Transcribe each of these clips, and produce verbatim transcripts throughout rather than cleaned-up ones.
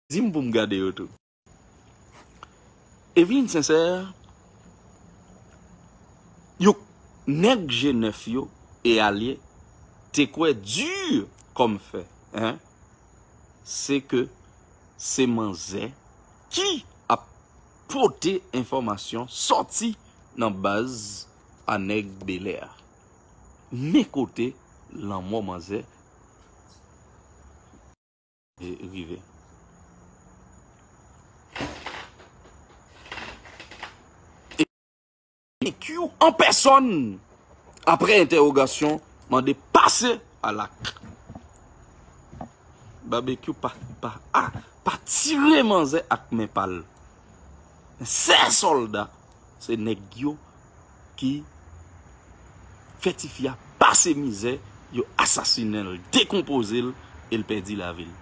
Di m pou m gade yo tou. Evelyne Sincère, yo, nèg G nèf yo e alye te kwè di kòm fè, en, se ke se manzè ki ap pote enfòmasyon sòti nan baz a nèg Bèlè a. Men kote lanmò manzè e rive. E Barbecue an pèsòn, apre entèwogasyon, mande pase a lak. Barbecue pa, pa, a, pa tire manzè ak men pa l. Sè sòlda, se nèg yo ki fè tifi a pase mizè, yo asasinen l, dekonpoze l, e l pèdi lavi l.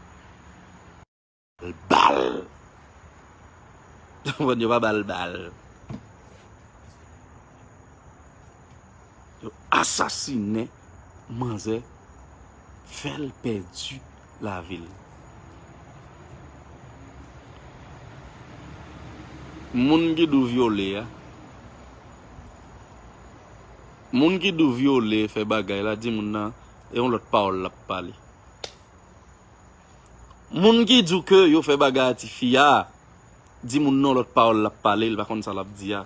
Bal. Konprann, yo pa ba l bal. Yo asasinen manzè, fè l pèdi lavi l. Moun ki di w vyole a, moun ki di w vyole, fè bagay la, di moun nan, e yon lòt pawòl l ap pale. Moun ki di w ke yo fè bagay a tifi a, di moun nan lòt pawòl l ap pale, l pa konn sa l ap di a.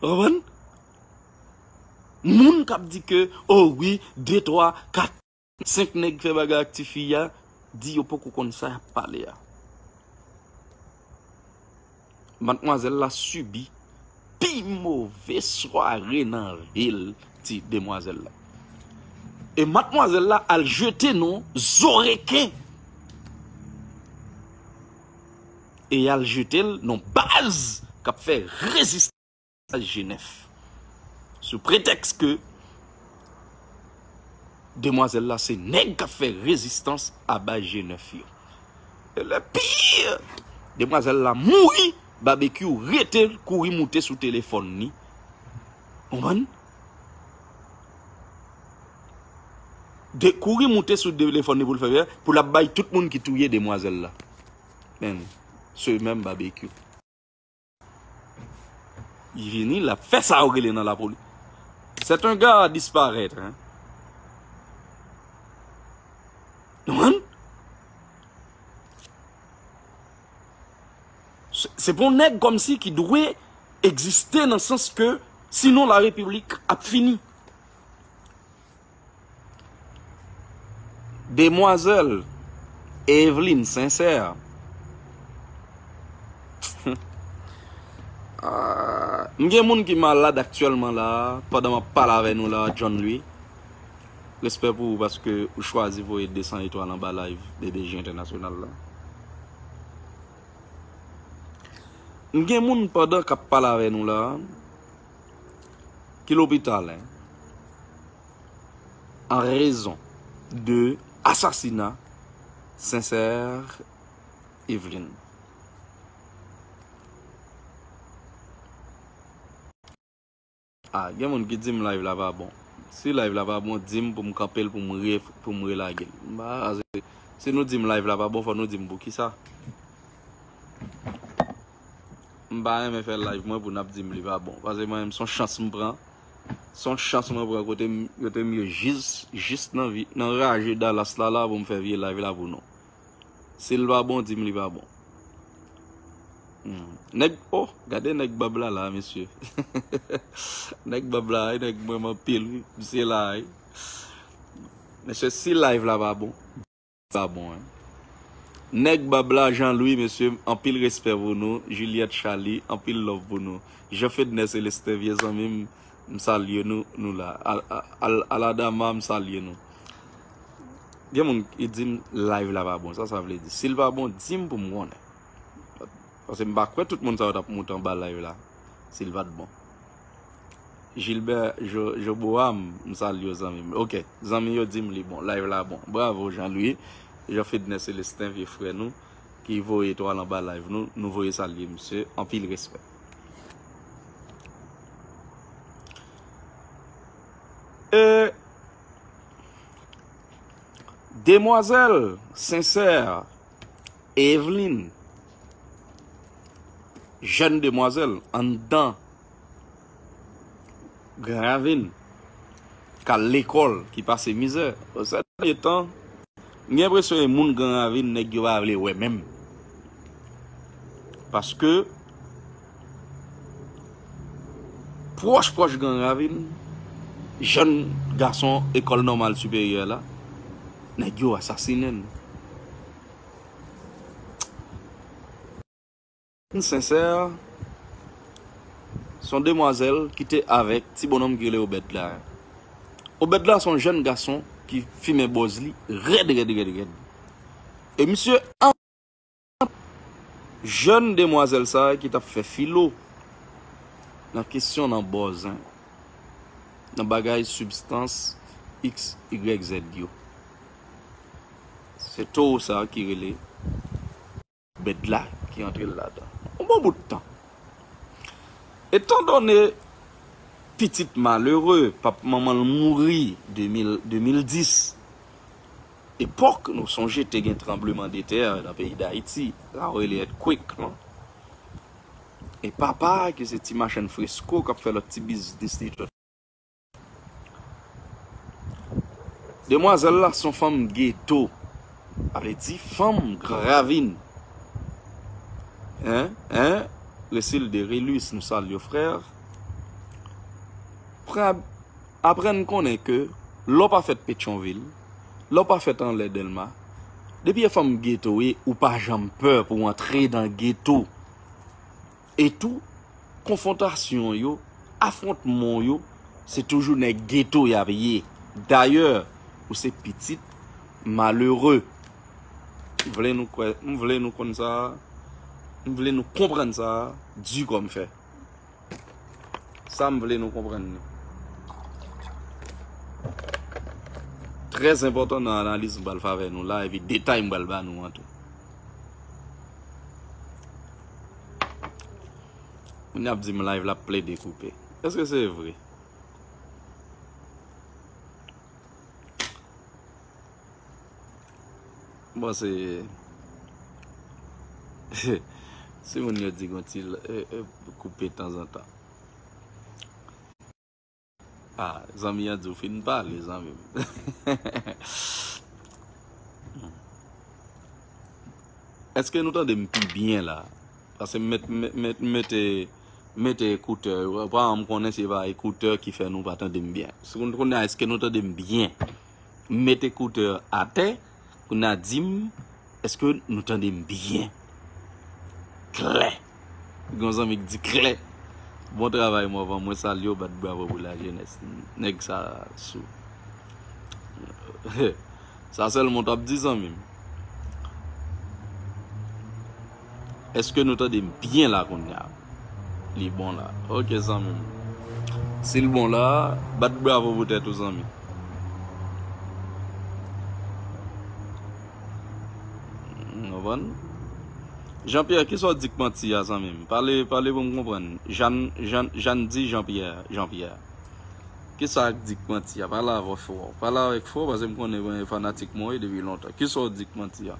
Ou konprann? Moun k ap di ke, o wi, de, twa, kat, senk nèg fè bagay ak tifi a, di yo poko konn sa y ap pale a. Madmwazèl la sibi pi move sware nan vi l, ti demwazèl la. E madmwazèl la al jete nan zoreken. E y al jete l nan baz k ap fè rezistans G nèf. Sou pretèks ke demwazèl la se nèg k ap fè rezistans a baz G nèf yo. E le pire, demwazèl la mouri, Barbecue rete l kouri moute sou telefòn li. Konprann? De kouri moute sou telefòn li pou l fè, pou l ap bay tout moun ki touye demwazèl la. Men, se menm Barbecue. Li vini, l ap fè sa yo rele nan lapolis. C'est un gars à disparaître, hein. Konprann? Se, se pa yon nèg kòmsi ki dwe egziste nan sans ke sinon la repiblik ap fini. Demwazèl Evelyne Sincère. Ah, m gen moun ki malad aktyèlman la, pandan m ap pale avè nou la, John Louis. Respè pou ou paske ou chwazi voye de san etwal anba live B B J Entènasyonal la. M gen moun pandan k ap pale avè nou la, ki lopital, en, an rezon de asasina Sincère Evelyne. Ah, gen moun ki di m live la pa bon. Si live la pa bon, di m pou m kanpe l, pou m re-, pou m relage l. M pa, se, si nou di m live la pa bon, fò nou di m poukisa. M pa renmen fè live mwen pou n ap di m li pa bon. Paske mwen menm, se yon chans m pran. Se yon chans mwen pran kote m, kote m ye jis, jis nan vi, nan raje Dallas la, la pou m fè vye live la pou nou. Si l pa bon, di m li pa bon. Hmm. Nèg, oh, gade nèg Bab la la, mesye. Nèg Bab la, nèg mwen m anpil, wi. Misye la, wi. Mesye, si live la pa bon, pa bon, en. Nèg Bab la, Jean Louis, mesye, anpil respè pou nou. Juliette Charly, anpil love pou nou. Jean Fedner Célestin, vye zanmi m, m salye nou, nou la. Al-, al-, Aladama, m salye nou. Gen moun ki di m live la pa bon. Sa sa vle di? Si l pa bon, di m pou m konnen. Paske m pa kwè tout moun sa yo t ap moute anba live la si l pa t bon. Gilbert Jo-, Joboam, m salye w, zanmi m. Ok, zanmi yo di m li bon, live la bon. Bravo, Jean Louis, Jean Fedner Célestin, vye frè nou, ki voye etwal anba live nou, nou voye salye misye, anpil respè. E Demwazèl Sensè Evelyn, jèn demwazèl anndan Gran Ravin, k al lekòl, ki pase mizè. Sè dènye tan, m gen enpresyon e moun Gran Ravin, nèg yo pa vle wè menm. Paske pwòch pwòch Gran Ravin, jèn gason ekòl nòmal siperyè la, nèg yo asasinen l. Sensè, se yon demwazèl ki te avèk ti bonnonm ki rele Obèd la. Obèd la se yon jèn gason ki fimen bòz li rèd, rèd, rèd, rèd. E misye an jèn demwazèl sa a ki t ap fè filo nan kesyon nan bòz, nan bagay sibstans X, Y, Z yo. Se towo sa a ki rele Obèd la ki antre l ladan. Yon bon bout tan. Etandone pitit malere, pap manman l mouri de mil, de mil dis, epòk nou sonje te gen tranbleman de tè nan peyi Dayiti, sa yo rele earthquake, non? E papa a, ki se ti machann fresko k ap fè lòt ti biznis li, tout. Demwazèl la se yon fanm geto. Sa vle di fanm Gran Ravin. Hein? Hein? Resilde Relus, nou salye w, frè. Pran, aprann konnen ke lè w pa fèt Petyonvil, lè w pa fèt anlè Dèlma, depi e fanm geto w ye, ou pa janm pè pou w antre nan geto. E tou, konfwontasyon yo, afwontman yo, se toujou nèg geto y ap ye. Dayè, ou se pitit malere. M vle nou kwè, m vle nou konn sa, m vle nou konprann sa, di kòm fè. Sa m vle nou konprann li. Trè enpòtan nan analiz m pral fè avè nou la, epi detay m pral ba nou an tou. Moun y ap di m live la ap plede koupe. Èske se vre? Bon, se, se moun yo di gon ti, eh, eh, koupe tanzantan. Ah, zanmi an di w fin pale, zanmi m. Èske nou tande m pi byen la? Paske m met, met, met, mete, mete ekoutè yo. Apa m konnen se pa ekoutè ki fè nou pa tande m byen. Si nou konnen, èske nou tande m byen? M met ekoutè atè, kounye a di m, èske nou tande m byen? Klè. Gen yon zanmi k di klè. Bon travay, Morvan. Mwen salye w, bat bravo pou lajenès. Nèg sa sou. Sa sèlman w t ap di, zanmi m. Èske nou tande m byen la kounye a? Li bon la. Ok, zanmi m. Si l bon la, bat bravo pou tèt ou, zanmi. Ou konprann? Jean Pierre, kisa w di k manti a, zanmi m? Pale, pale pou m konprann. Jeanne, Jeanne, Jeanne di Jean Pierre, Jean Pierre. Kisa k di k manti a? Pale avè fò. Pale avèk fò, paske m konnen gen fanatik mwen depi lontan. Kisa w di k manti a?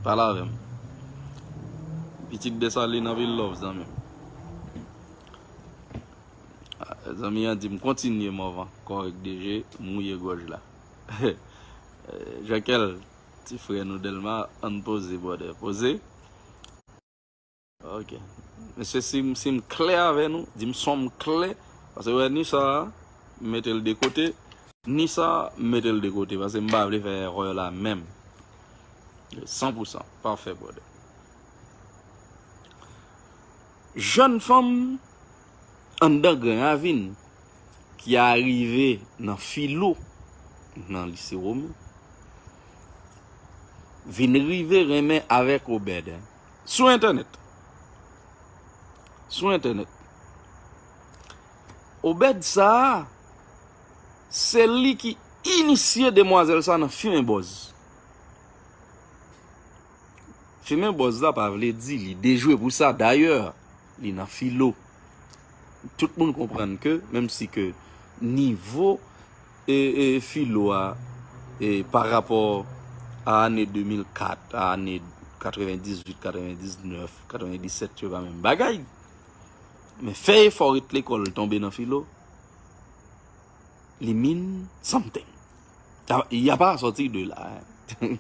Pale avè m. Pitit Desalin, anpil love, zanmi m. Ah, zanmi an di m kontinye, Morvan. Kòrèk, D J, mouye gòj la. Jean-Kel, ti frè nou Dèlma, ann poze, brother. Poze. Ok. Mesye, si m, si m klè avè nou, di m son m klè. Paske wè, ni sa a, m mete l de kote. Ni sa a, m mete l de kote. Paske m pa vle fè erè la menm. San pou san. Pafè, brother. Jèn fanm anndan Gran Ravin ki arive nan filo nan lise Women, vin rive renmen avèk Obed sou entènèt. Sou entènèt. Obed sa a, se li ki inisye demwazèl sa nan fimen bòz. Fimen bòz la pa vle di li dejwe pou sa. Dayè, li nan filo. Tout moun konprann ke, menm si ke nivo e, e filo a, e pa rapò a ane de mil kat, a ane katrevendizuit, katrevendiznèf, katrevendiset, se pa menm bagay. Men fè efò ret lekòl, tonbe nan filo, li mean something. Il y a pas à sortir de là, hein.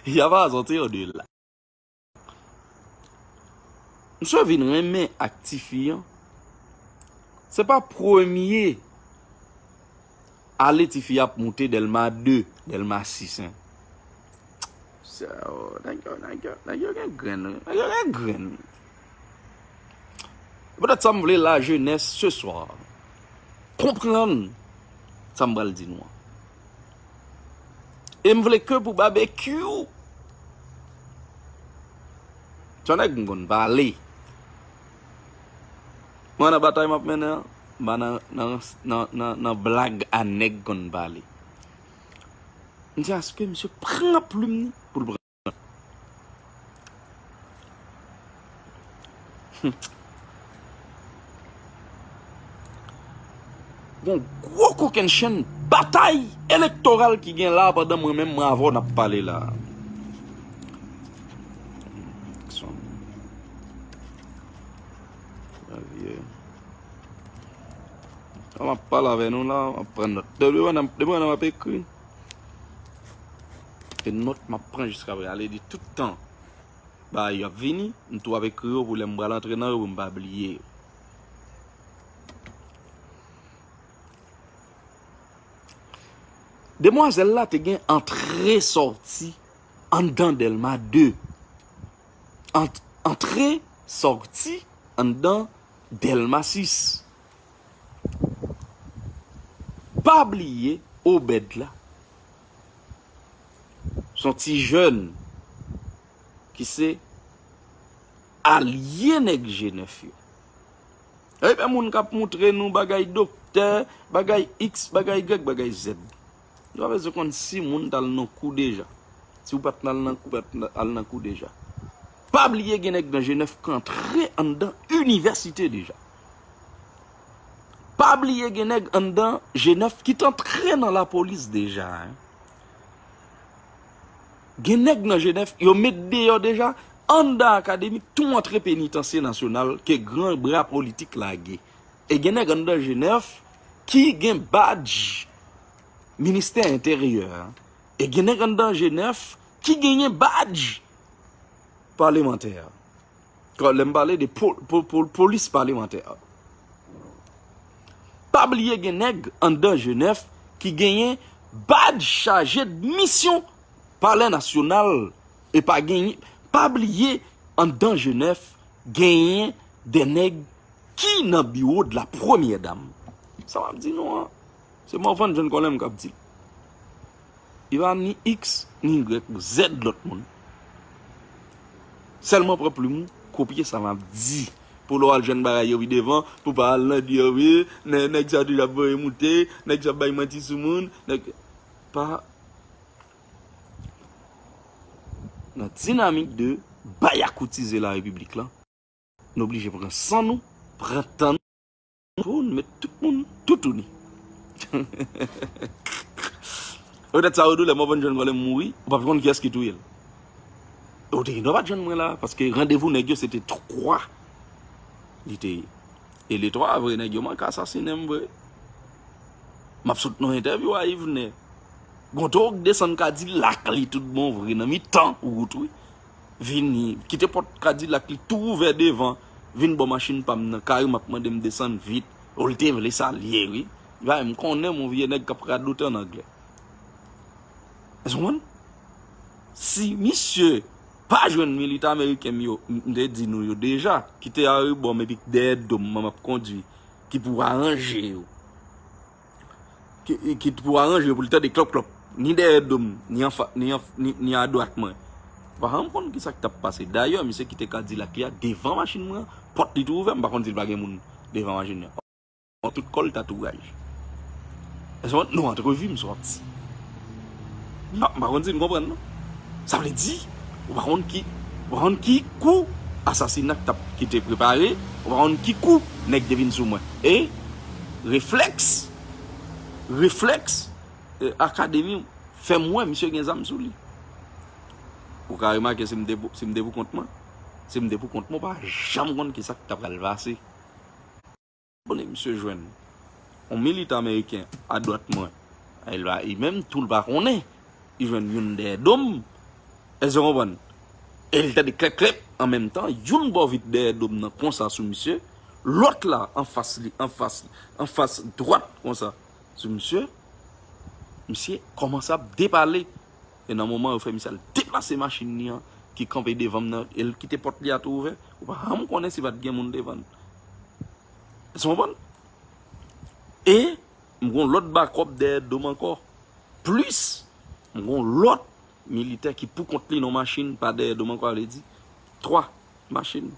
Il y a pas à sortir de là. Misye vin renmen ak tifi an. Se pa premye ale tifi ap moute Dèlma de, Dèlma sis, hein. So, nèg yo, nèg yo, nèg yo gen grenn, wi. Nèg yo gen grenn. Poutèt sa, m vle la jeunesse ce soir konprann sa m pral di nou an. E m vle ke pou Babekyou, se yon nèg m konn pale. Mwen nan batay m ap mennen an, m pa nan, nan, nan, nan, nan blag a nèg konn pale. M di aske misye pran plim ni pou l pran. Gon gwo kokennchenn batay elektoral ki gen la pandan mwen menm mwen avè w n ap pale la. An m ap pale avè nou la, m ap pran nòt. Depi mwen nan, depi mwen nan m ap ekri. E nòt m ap pran jiska prezan. Ale di tout tan bagay yo ap vini, m tou ap ekri yo pou lè m pral antre nan yo pou m pa bliye yo. Demwazèl la te gen antre sòti anndan Dèlma de. Ant-, antre sòti anndan Dèlma sis. Pa bliye Obèd la. Se yon ti jèn ki se alye nèg G nèf yo. Ebyen, moun k ap moutre nou bagay doktè, bagay X, bagay Y, bagay Z. Nou pa bezwen konn si moun t al nan kou deja. Si w pa t al nan kou, pa t al nan kou deja. Pa bliye gen nèg nan G nèf k antre anndan inivèsite deja. Pa bliye gen nèg anndan G nèf ki t antre nan lapolis deja, hein. Gen nèg nan G nèf, yo met deyò deja, anndan akademi, tou antre Penitansye Nasyonal ke gran bra politik lage. E gen nèg anndan G nèf ki gen badj Ministè Enteryè a. E gen nèg anndan G nèf ki genyen badj palemantè a. Lè m pale de po-, po-, po-, polis palemantè a. Pa bliye gen nèg anndan G nèf ki genyen badj chaje de misyon Palè Nasyonal. E pa genyen, pa bliye anndan G nèf genyen de nèg ki nan biwo de la premyè dam. Sa m ap di nou an, se Morvan John Colem k ap di l. Li pa ni X, ni Y, Z lòt moun. Sèlman pran plim ou, kopye sa m ap di. Pou lè w al jwenn bagay yo pi devan, pou pa al nan di yo, wi, nè-, nèg sa toujou ap voye moute, nèg sa ap bay manti sou moun, nèg, pa nan dinamik de bay akoutize larepiblik la. Nou oblije pran san nou, pran tan nou pou n met tout moun toutouni. Petèt sa yo di w lè Morvan John Colem mouri, ou p ap konn kiyès ki touye l. E w te gen dwa pa t jwenn mwen la, paske randevou nèg yo se te twa li te ye. E le twa vre, nèg yo manke asasinen m vre. M ap sot nan entèvyou a Yvenè. Gon twa k desann Kadilak li tout bon vre nan mitan wout wi. Vini, kite pòt Kadilak li tou ouvè devan, vin bò machin pa m nan, kare m ap mande m desann vit. Ou l te vle sa l ye wi. Bay m konnen m yon vye nèg k ap radote an anglè. Èske w konprann? Si misye pa jwenn militè ameriken m yo, m, m te di nou yo deja, ki te arebò m epi dèyè do m, m ap kondui, ki pou aranje yo. Ki, ki pou aranje yo pou l tande klòp klòp, ni dèyè do m, ni anfa, ni anf-, ni, ni adwat mwen. M pa janm konn kisa k t ap pase. Dayè, misye kite Kadilak li a devan machin mwen, pòt li tou ouvè, m pa konn si l pa gen moun devan machin li a. Tout kò l tatouaj. Èske nou antre vi m sòti? M pa, m pa konn si n konprann non. Sa vle di, ou pa konn ki, ou pa konn ki kou asasina k t ap, ki te prepare, ou pa konn ki kou nèg te vin sou mwen. E reflèks, reflèks, e, akademi, Fè m wè misye gen zam sou li. Ou ka remake si m te pou, si m te pou kont mwen. Si m te pou kont mwen, ou pa janm konn kisa k ta pral pase. Konnen misye jwenn yon militan ameriken adwat mwen. E la, li menm tou l pa konnen. Li jwenn youn dèyè do m. Èske w konprann? E l tande klèp klèp an menm tan, youn bò vit dèyè do m nan konsa sou misye, lòt la anfas li, anfas, anfas dwat konsa sou misye. Misye kòmanse ap depale. E nan moman yo fè misye al deplase machin li an ki kanpe devan m nan, e l kite pòt li a tou ouvè. Ou pa janm konnen si pa t gen moun devan l. Èske w konprann? E m gon lòt bakòp dèyè do m ankò. Plis, m gon lòt militè ki pou kont li nan machin pa dèyè do m ankò, sa vle di twa machin.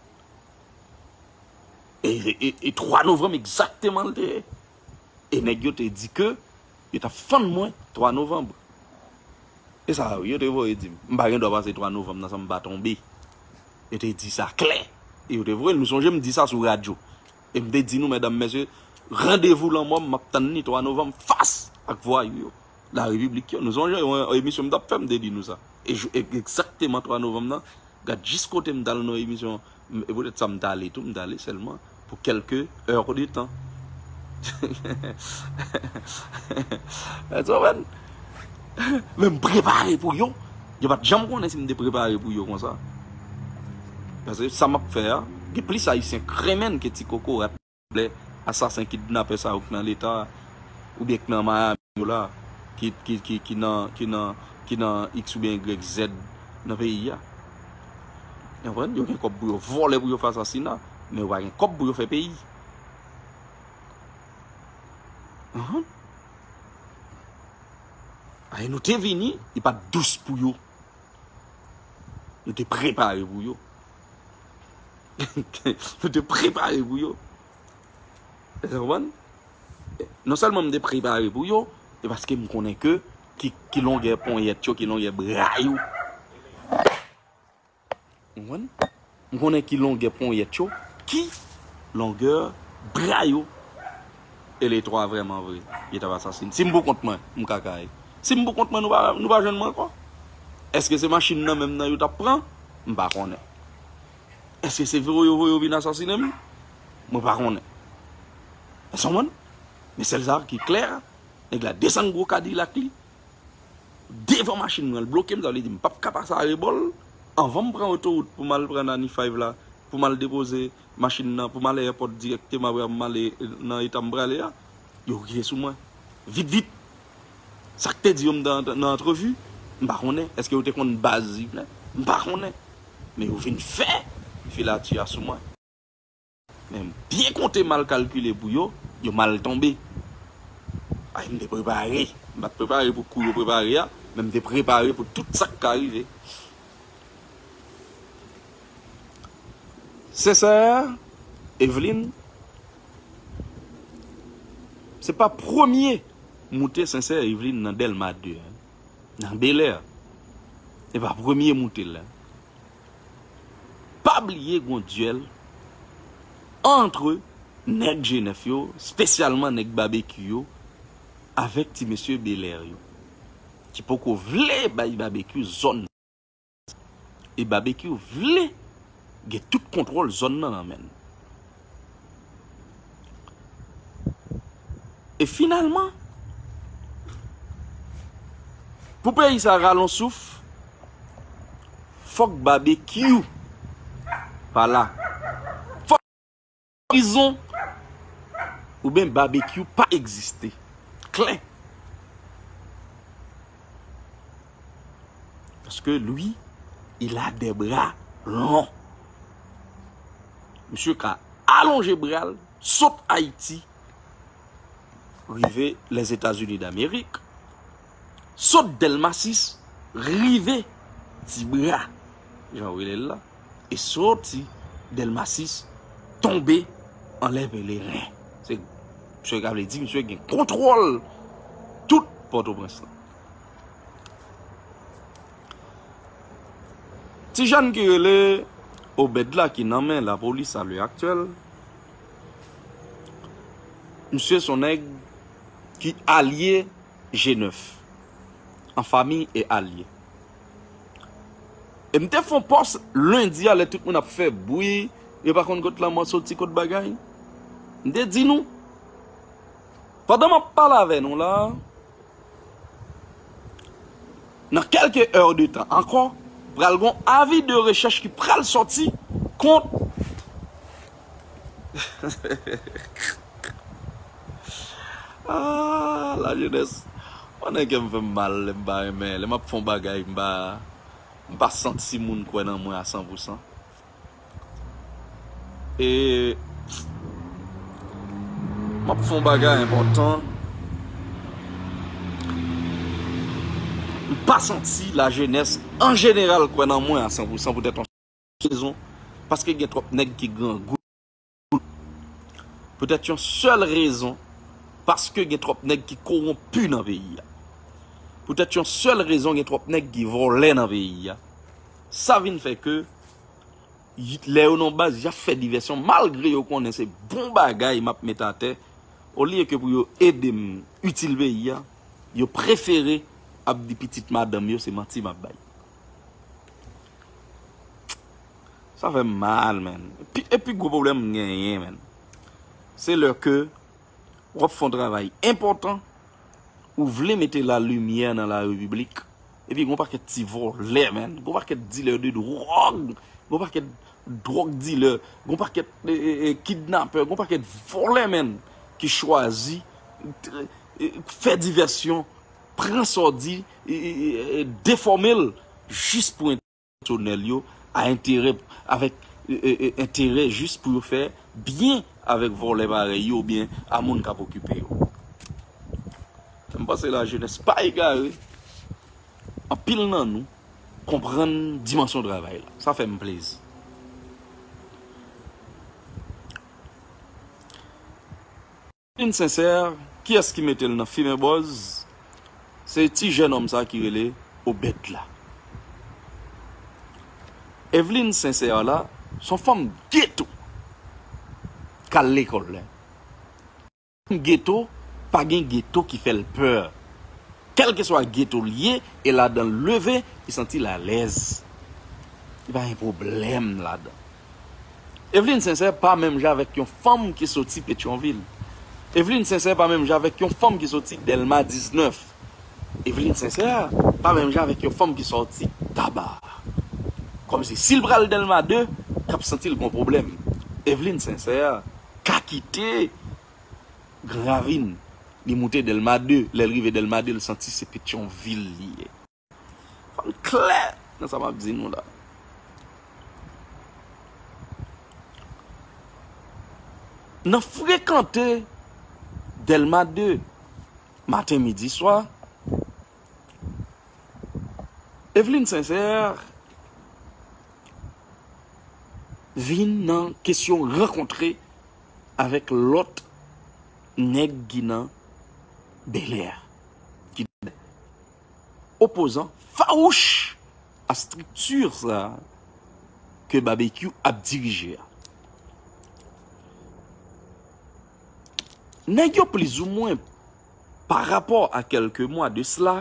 E, e, e twa novanm egzakteman l te ye. E nèg yo te di ke yo t ap fann mwen twa novanm. E sa, wi, yo te voye di m. M pa gen dwa pase twa novanm nan san m pa tonbe. Yo te di sa klè. E yo te voye l. Nou sonje m di sa sou radyo. E m te di nou, medam, mesye, randevou lanmò m, m ap tann li twa novanm fas ak vwayou yo. Larepiblik yo. Nou sonje yon, yon emisyon m t ap fè, m te di nou sa. E jou, e, egzakteman twa novanm nan, gad jis kote m t al nan emisyon. M, e poutèt sa m t ale tou, m t ale sèlman pou kèlke è de tan. Èske w konprann? Men m prepare pou yo. Yo pa t janm konnen si m te prepare pou yo konsa. Paske sa m ap fè a, gen plis Ayisyen k renmen ke ti kokorat. Lè asasen kidnapè sa yo k nan Leta, oubyen k nan Miami yo la, ki, ki, ki, ki nan, ki nan, ki nan X oubyen Y Z nan peyi a. Ou konprann? Yo gen kòb pou yo vòlè, pou yo fè asasina, men yo pa gen kòb pou yo fè peyi. Ahan. Aye, nou te vini, li pa t dous pou yo. Nou te prepare pou yo. Nou te prepare pou yo. Èske w konprann? Non sèlman m te prepare pou yo, e paske m konnen ke ki, ki longè ponyèt yo, ki longè bra yo. Ou konprann? M konnen ki longè ponyèt yo, ki longè bra yo. E le twa vrèman vre, yo t ap asasin. Si m pou kont mwen, m ka kay. Si m pou kont mwen, nou pa, nou pa jwenn mwen ankò. Èske se machin nan menm nan yo t ap pran? M pa konnen. Èske se voye yo voye yo vin asasinen m? Mwen pa konnen. Èske w konprann? Men sèl sa ki klè, nèg la desann gwo Kadilak li. Devan machin mwen, l bloke m, sa vle di m p ap ka pase arebò l. Anvan m pran otowout pou m al pran Nani Five la, pou m al depoze machin nan, pou m al airport dirèkteman, apre m ale nan eta m prale a, yo rive sou mwen. Vit, vit. Sa k te di yo m nan, nan antrevi, m pa konnen. Èske yo te konn baz Yvlen? M pa konnen. Men yo vin fè filati a sou mwen. Men m byen konte, mal kalkile pou yo, yo mal tonbe. Ay, m te prepare. M pa t prepare pou kou yo prepare a, men m te prepare pou tout sa k ka rive. Sensè, Eveline, se pa premye moute Sensè Eveline nan Dèlma de, nan Bèlè. Se pa premye moute l la. Pa bliye gon dyèl antre nèg G nèf yo, espesyalman nèg Babekyou yo, avèk ti mesye Bèlè yo, ki poko vle bay Babekyou zòn. E Babekyou vle gen tout kontwòl zòn nan nan men l. E finalman, pou peyi sa rale yon souf, fòk Babekyou pa la. Fòk prizon oubyen Babekyou pa egziste. Klè. Paske lui, il a des bras longs. Misye ka alonje bra l, sot Ayiti, rive Lèzetazini Damerik, sot Dèlma sis, rive Ti Bra, jan yo rele l la, e soti Dèlma sis, tonbe anlè Peleren. Se, sa vle di, misye gen kontwòl tout Pòtoprens lan. Ti jèn ki rele Obed la, ki nan men lapolis a lè aktyèl, misye se yon nèg ki alye G nèf. en famille et alliés. E m te fè yon pòs lendi a, lè tout moun ap fè bri, yo pa konn kot lanmò soti, kot bagay. M te di nou, pandan m ap pale avè nou la, nan kèlke è de tan ankò, pral gon avi de rechèch ki pral sòti kont Ah, lajenès. Mwen, nèg, kè m fè m mal lè m pa renmen, lè m ap fè yon bagay, m pa, m pa santi moun kwè nan mwen a san pou san. E m ap fè yon bagay enpòtan. M pa santi lajenès an jeneral kwè nan mwen a san pou san poutèt yon rezon, paske gen twòp nèg ki grangou. Poutèt yon sèl rezon, paske gen twòp nèg ki kowonpi nan peyi a. Poutèt yon sèl rezon, gen twòp nèg ki vòlè nan peyi a. Sa vin fè ke, y- lè yo nan baz, y ap fè divèsyon, malgre yo konnen se bon bagay m ap met atè, olye ke pou yo ede m itil peyi a, yo prefere ap di pitit madanm yo se manti m ap bay. Sa fè m mal, man. Pi, e pi gwo pwoblèm m genyen, man, se lè ke w ap fè yon travay enpòtan, ou vle mete lalimyè nan larepiblik, epi gon pakèt ti vòlè, man, gon pakèt dilè de dwòg, gon pakèt dwòg dilè, gon pakèt e, e, e, kidnapè, gon pakèt vòlè, man, ki chwazi e, e, fè divèsyon, pran sa w di, e, e, e, e, defòme l jis pou pèsonèl yo, a enterè, avèk e, e, e, enterè jis pou yo fè byen avèk vòlè parèy yo oubyen a moun k ap okipe yo. M panse lajenès pa egare, anpil nan nou konprann dimansyon travay la. Sa fè m plezi. Evelyne Sincère, kiyès ki mete l nan fimen bòz? Se ti jènòm sa ki rele Obed la. Evelyne Sincère la, se yon fanm geto k al lekòl. Fanm geto, pa gen geto ki fè l pè. Kèlkeswa geto l ye, e ladan l leve, li santi l alèz. Li pa gen pwoblèm ladan. Evelyne Sincère pa menm jan avèk yon fanm ki soti Petyonvil. Evelyne Sincère pa menm jan avèk yon fanm ki soti Dèlma diznèf. Evelyne Sincère pa menm jan avèk yon fanm ki soti Taba. Kòmsi, si l pral Dèlma de, k ap santi l gon pwoblèm. Evelyne Sincère ka kite Gran Ravin, li moute Dèlma de. Lè l rive Dèlma de, l santi se Petyonvil li ye. Fò n klè nan sa m ap di nou la. Nan frekante Dèlma de, maten, midi, swa, Evelyne Sincère vin nan kesyon rankontre avèk lòt nèg ki nan Bèlè a, ki opozan fawouch a estrikti sa a ke Babekyou ap dirije a. Nèg yo plizoumwen, pa rapò a kèlke mwa de sela,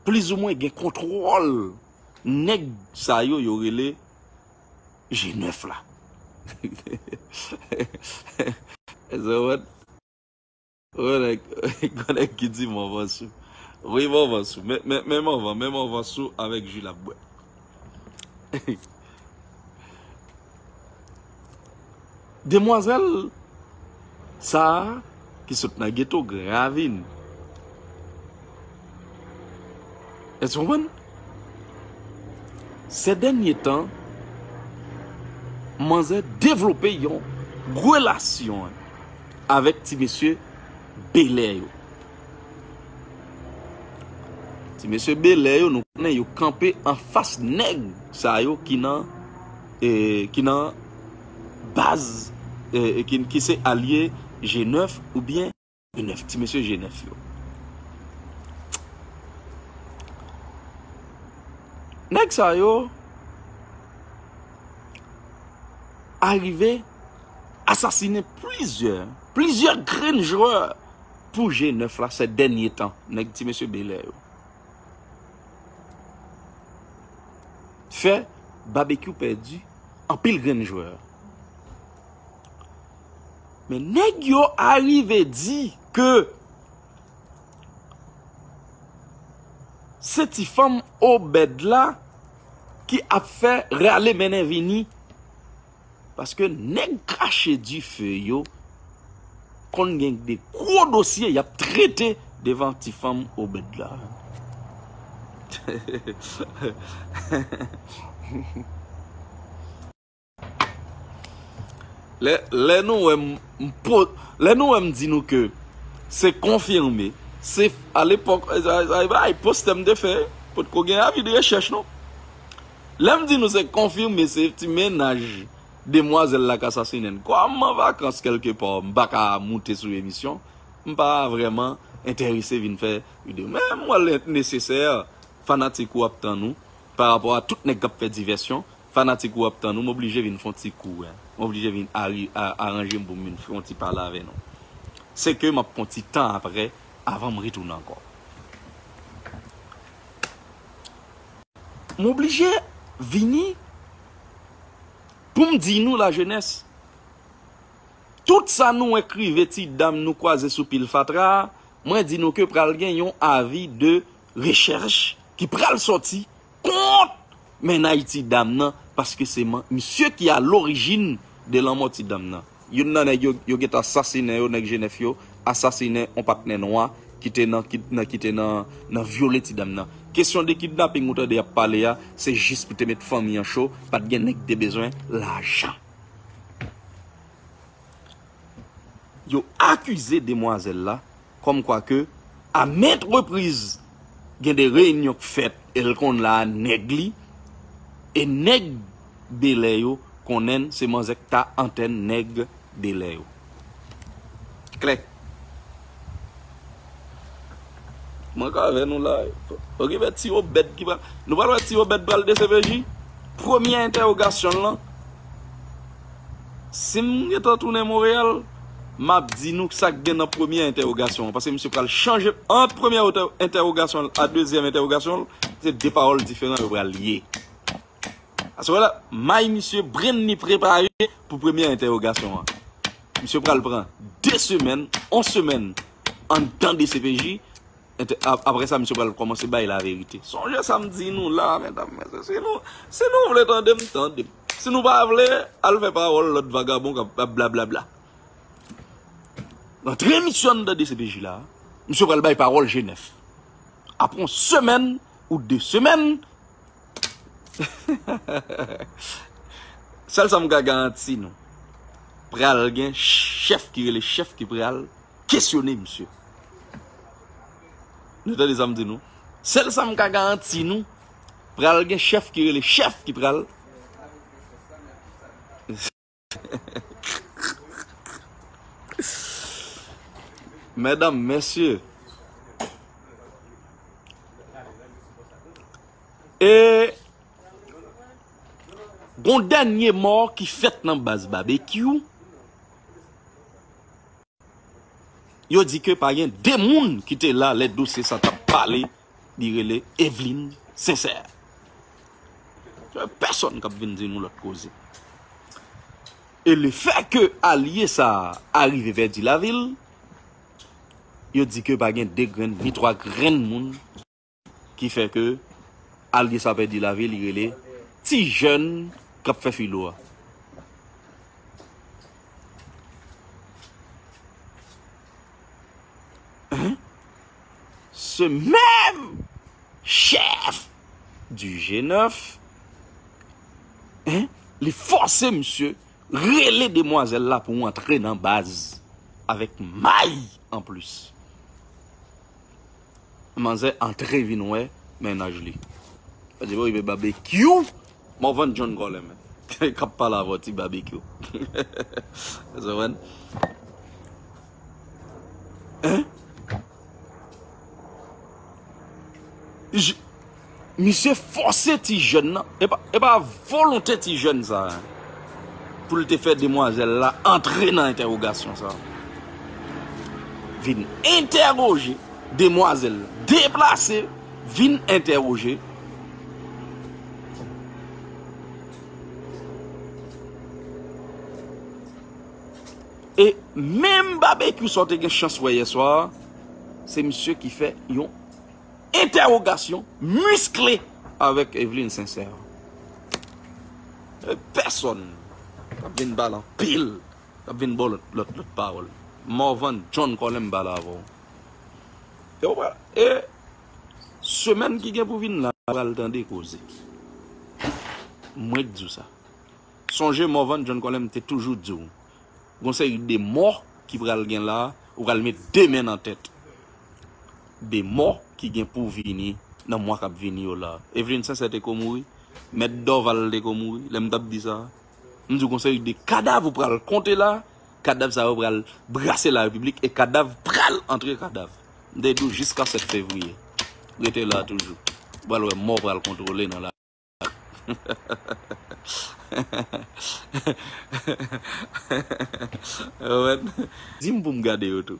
plizoumwen gen kontwòl nèg sa yo yo rele G nèf la. Èske w wè? Wè nèg, gon nèg ki di m anvansou. Wi, m anvansou. Men, men, men m anvan, men m anvansou avèk ji l ap bwè. Demwazèl sa a ki sot nan geto Gran Ravin. Èske w konprann? Sè dènye tan, manzè devlope yon relasyon avèk ti mesye Bèlè yo. Ti mesye Bèlè yo, nou konnen yo kanpe anfas nèg sa yo ki nan, e, ki nan baz, e, e, ki, ki se alye G nèf oubyen G nèf, ti mesye G nèf yo. Nèg sa yo arive asasinen plizyè, plizyè grenn jwè pou G nèf la sè dènye tan, nèg ti mesye Bèlè yo. fè Babekyou pèdi anpil grenn jwè. Men nèg yo arive di ke se ti fanm Obed la ki ap fè rale mennen vini. Paske nèg krache dife yo konn gen de gwo dosye y ap trete devan ti fanm Obed la. Lè, lè nou wè m, m po-, lè nou wè m di nou ke se konfime, se alepòk, ay, ay, ay, poste m te fè, potko gen avi de rechèch non. Lè m di nou se konfime, se ti mennaj demwazèl la k asasinen l. Kòm m an vakans kèlkepa, m pa ka moute sou emisyon, m pa vrèman enterese vin fè videyo. Men m wè l nesesè, fanatik ou ap tann ou, pa rapò a tout nèg k ap fè divèsyon, fanatik ou ap tann ou, m oblije vin fè yon ti kou, wi. M oblije vin ari-, a-, aranje m pou m vin fè yon ti pale avè nou. Se ke m ap pran ti tan apre, avan m retounen ankò. M oblije vini pou m di nou lajenès, tout sa nou wè k rive ti dam nou kwaze sou pil fatra a, mwen di nou ke pral gen yon avi de rechèch ki pral sòti kont mennaj ti dam nan, paske se man-, misye ki a lorijin de lanmò ti dam nan. Youn nan nèg yo, yo gentan asasinen yo, nèg Jenèf yo, asasinen yon patnè nwa ki te nan, ki, nan, ki te nan, nan vyole ti dam nan. Kesyon de kidnaping ou tande y ap pale a, se jis pou te met fanmi an cho, pa t gen nèg ki te bezwen lajan. Yo akize demwazèl la kòmkwa ke a ment repriz gen de reyinyon k fèt e l konn la a nèg li, e nèg Belè yo konnen l se manzè k ta antèn nèg Belè yo. Klè. Mwen ka avè nou la. Okipe ti Obèd ki pral. Nou pral wè ti Obèd pral D C P J. Premye entèwogasyon l lan. Si m gentan tounen Monreyal, m ap di nou sa k gen nan premye entèwogasyon an. Paske misye pral chanje ant premye entè-, entèwogasyon l a dezyèm entèwogasyon l. Se de pawòl diferan yo pral ye. Aswè la, may misye brenn li prepare pou premye entèwogasyon an. Misye pral pran de semèn, yon semèn anndan D C P J. Entè-, ap-, apre sa, misye pral kòmanse bay laverite. Sonje sa m di nou la, medam, mesye. Si nou, si nou vle tande m, tande m. Si nou pa vle, al fè pawòl lòt vagabon k ap, ap blablabla. Rantre misye anndan D C P J la, misye pral bay pawòl Jenèf. Apre yon semèn ou de semèn, sèl sa m ka garanti nou, pral gen chèf ki rele chèf ki pral kesyone misye. Nou tande sa m di nou? Sèl sa m ka garanti nou, pral gen chèf ki rele chèf ki pral Medam, mesye. E gon dènye mò ki fèt nan baz Babekyou. Yo di ke pa gen de moun ki te la lè dosye sa t ap pale, li rele Eveline Sincère. Pèsonn k ap vin di nou lòt koze. E lefè ke alye sa a rive pèdi lavi l, yo di ke pa gen de grenn ni twa grenn moun ki fè ke alye sa pèdi lavi l, li rele ti jèn k ap fè filo a. Hein? Ce même chef du G neuf, hein, li fòse misye rele demwazèl la pou antre nan baz avèk may anplis. Manzè antre vin wè mennaj li. Sa di, "Bon, e Babekyou, Morvan John Colin, men." K ap pale avè w, ti Babekyou. Ou konprann? Hein? J-, misye fòse ti jèn nan. E pa, e pa volonte ti jèn sa a, pou l te fè demwazèl la antre nan entèwogasyon sa a. Vin entèwoje demwazèl la. Deplase, vin entèwoje. Menm Babekyou sa w te gen chans wè yè swa a, se misye ki fè yon entèwogasyon miskle avèk Eveline Sincère. E pèsonn k ap vin pale anpil, k ap vin ba w lòt, lòt, lòt pawòl. Morvan John Colem pale avè w. E w pral, e semèn ki gen pou vin la, w pral tande koze. Mwen k di w sa. Sonje Morvan John Colem te toujou di w, gon seri de mò ki pral gen la, ou pral met de men nan tèt. De mò ki gen pou vini nan mwa k ap vini yo la. Eveline Sincère te ko mouri, Mèt Dorval te ko mouri, lè m t ap di sa. M di w gon seri de kadav ou pral konte la, kadav sa yo pral brase larepiblik e kadav pral antre kadav. M te di w jiska sèt fevriye. Rete la toujou. Ou pral wè mò pral kontwole nan la. Di m pou m gade yo tou.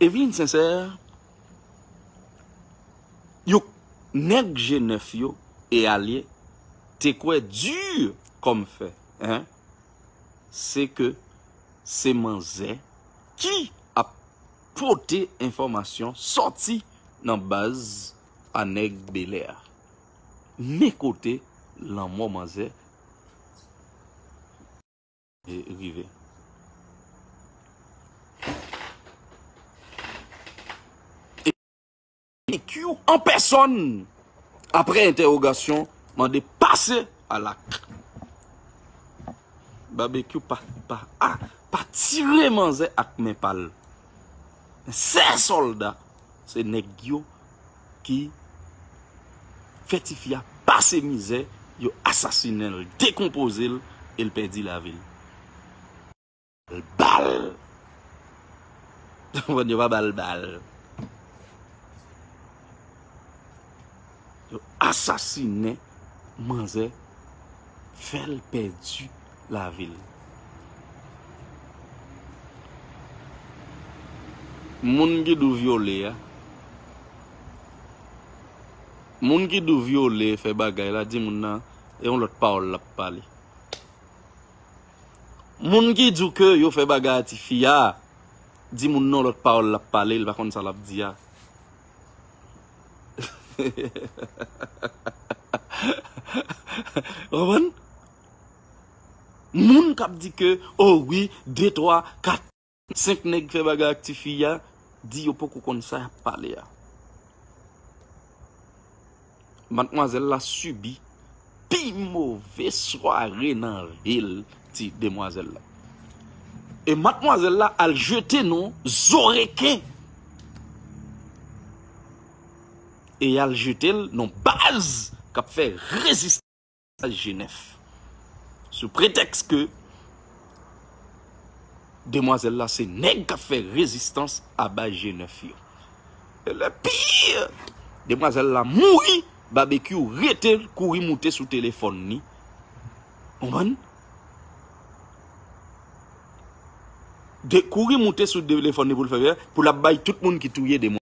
Eveline Sincère, yo, nèg G nèf yo e alye te kwè di kòm fè, en, se ke se manzè ki ap pote enfòmasyon sòti nan baz a nèg Belè a. Men kote lanmò manzè e rive. E Q an pèsòn, apre entèwogasyon, mande pase a lak. Babekyou pa, pa, a, pa tire manzè ak men pa l. Sè sòlda, se nèg yo ki fè tifi a pase mizè, yo asasinen l, dekonpoze l, e l pèdi lavi l. L ba l. Konprann, yo pa ba l bal. Yo asasinen manzè, fè l pèdi lavi l. Moun ki di w vyole a, moun ki di w vyole, fè bagay la, di moun nan, e yon lòt pawòl l ap pale. Moun ki di w ke yo fè bagay a tifi a, di moun nan lòt pawòl l ap pale, l pa konn sa l ap di a. Ou konprann? Moun k ap di ke, o wi, de, twa, kat, senk nèg fè bagay ak tifi a, di yo poko konn sa y ap pale a. Madmwazèl la sibi pi move sware nan vi l, ti demwazèl la. E madmwazèl la al jete nan zo reken. E y al jete l nan baz k ap fè rezistans G nèf. Sou pretèks ke demwazèl la se nèg k ap fè rezistans a baz G nèf yo. E le pire, demwazèl la mouri, Babekyou rete kouri moute sou telefòn li. Konprann? De kouri moute sou telefòn li pou l fè, pou l ap bay tout moun ki touye demwazèl.